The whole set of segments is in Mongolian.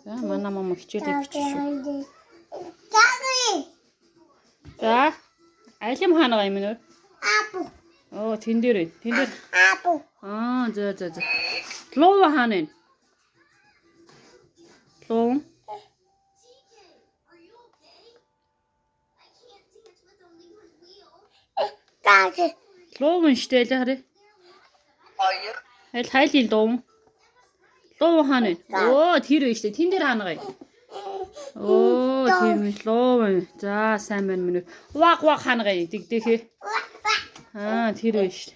За манай мама хичээлээ бичих шүү. За алим хаана байгаа юм нөр? Оо тэн дээр байна. Тэн дээр. Аа за за за. Луу хаана вэ? Луу. Луу юм штэ л харъя. Аль хайлын луу. Луу хаана вэ? Оо тэр байна штэ. Тэн дээр хаана байгаа юм? Оо тийм ээ луу юм. За сайн байна минь. Ваг ваг хаана байгаа юм? Дэгдэхээ. Аа тэр байна штэ.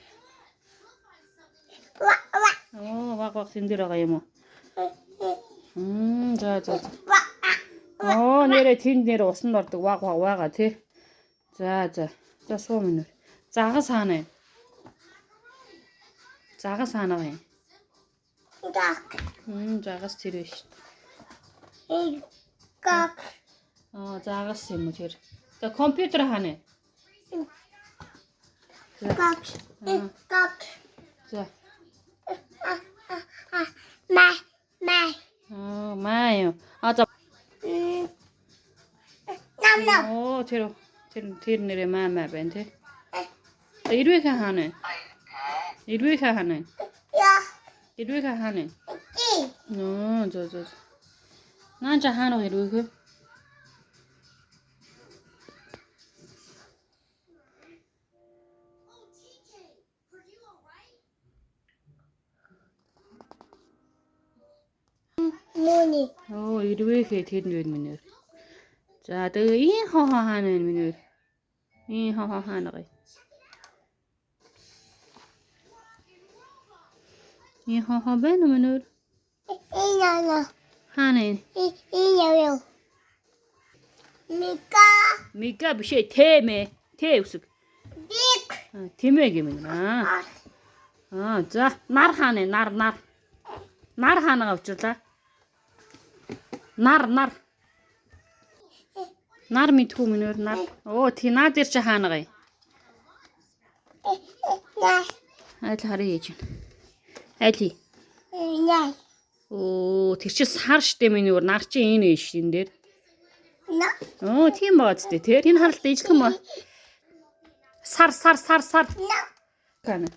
Оо ваг ваг тэн дээр байгаа юм уу? За за за. Оо нэрээ тэнд нэр усанд ордог ваг ваг вага тий. За за. За суу минь. Загас хаана юм? Загас хаана байгаа юм? Загас тэр байна шүү. Аа загас юм уу тэр. За компьютер хаана юм? За. За. Аа маа юм. Аа за. Оо тэр тэр тэр нэрээ маа маа байна тий. За эрвээхэн хаана вэ? Эрвээхэн хаана вэ? Эрвээхэн хаана вэ? Нөө зөө зөө. Наа чи хаана вэ эрвээхэ? Оо эрвээхэ тэр нэр минь. За тэгээ ийм хоо хаана вэ минь? Ийм хоо хаана вэ? Ийм хоо байна уу минь? Хаана вэ? Мига биш ээ тэмээ. Тэ үсэг. Тэмээ гэмэн. Аа. Аа за нар хаана вэ? Нар нар. Нар хаанагаа учрлаа. Нар нар. Нар мэдхүү минь нар. Оо тий наа дээр чи хаана гай? Аль харъя хийж байна. Аль хий? Оо тэр чи сар штэ миний өөр нар чи энэ биш энэ дээр. Оо тийм байгаа зү тэр. Энэ харалт ижлэх юм аа. Сар сар сар сар. Кана.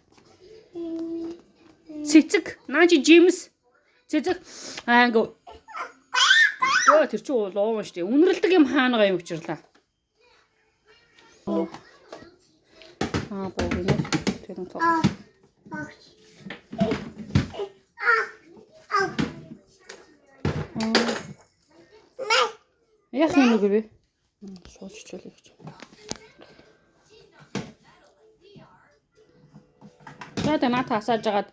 Цэцэг. Наа чи жимс. Цэцэг. Аа ингээ. Өө тэр чи улуун штэ. Үнэрлдэг юм хаана байгаа юм учрлаа. Аа гоо. Тэр нь тоо. Яг юм уу бэ? Сууж чийлээ гэж. За тэ наа тасааж агаад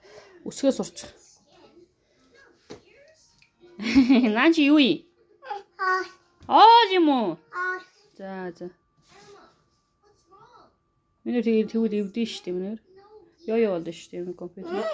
өсгөө сурчих. Наа чи юу юм? Аа юм уу? За за. Миний тэгээ тэгвэл эвдэн штэ минь. Йо йо болно штэ юм компьютер.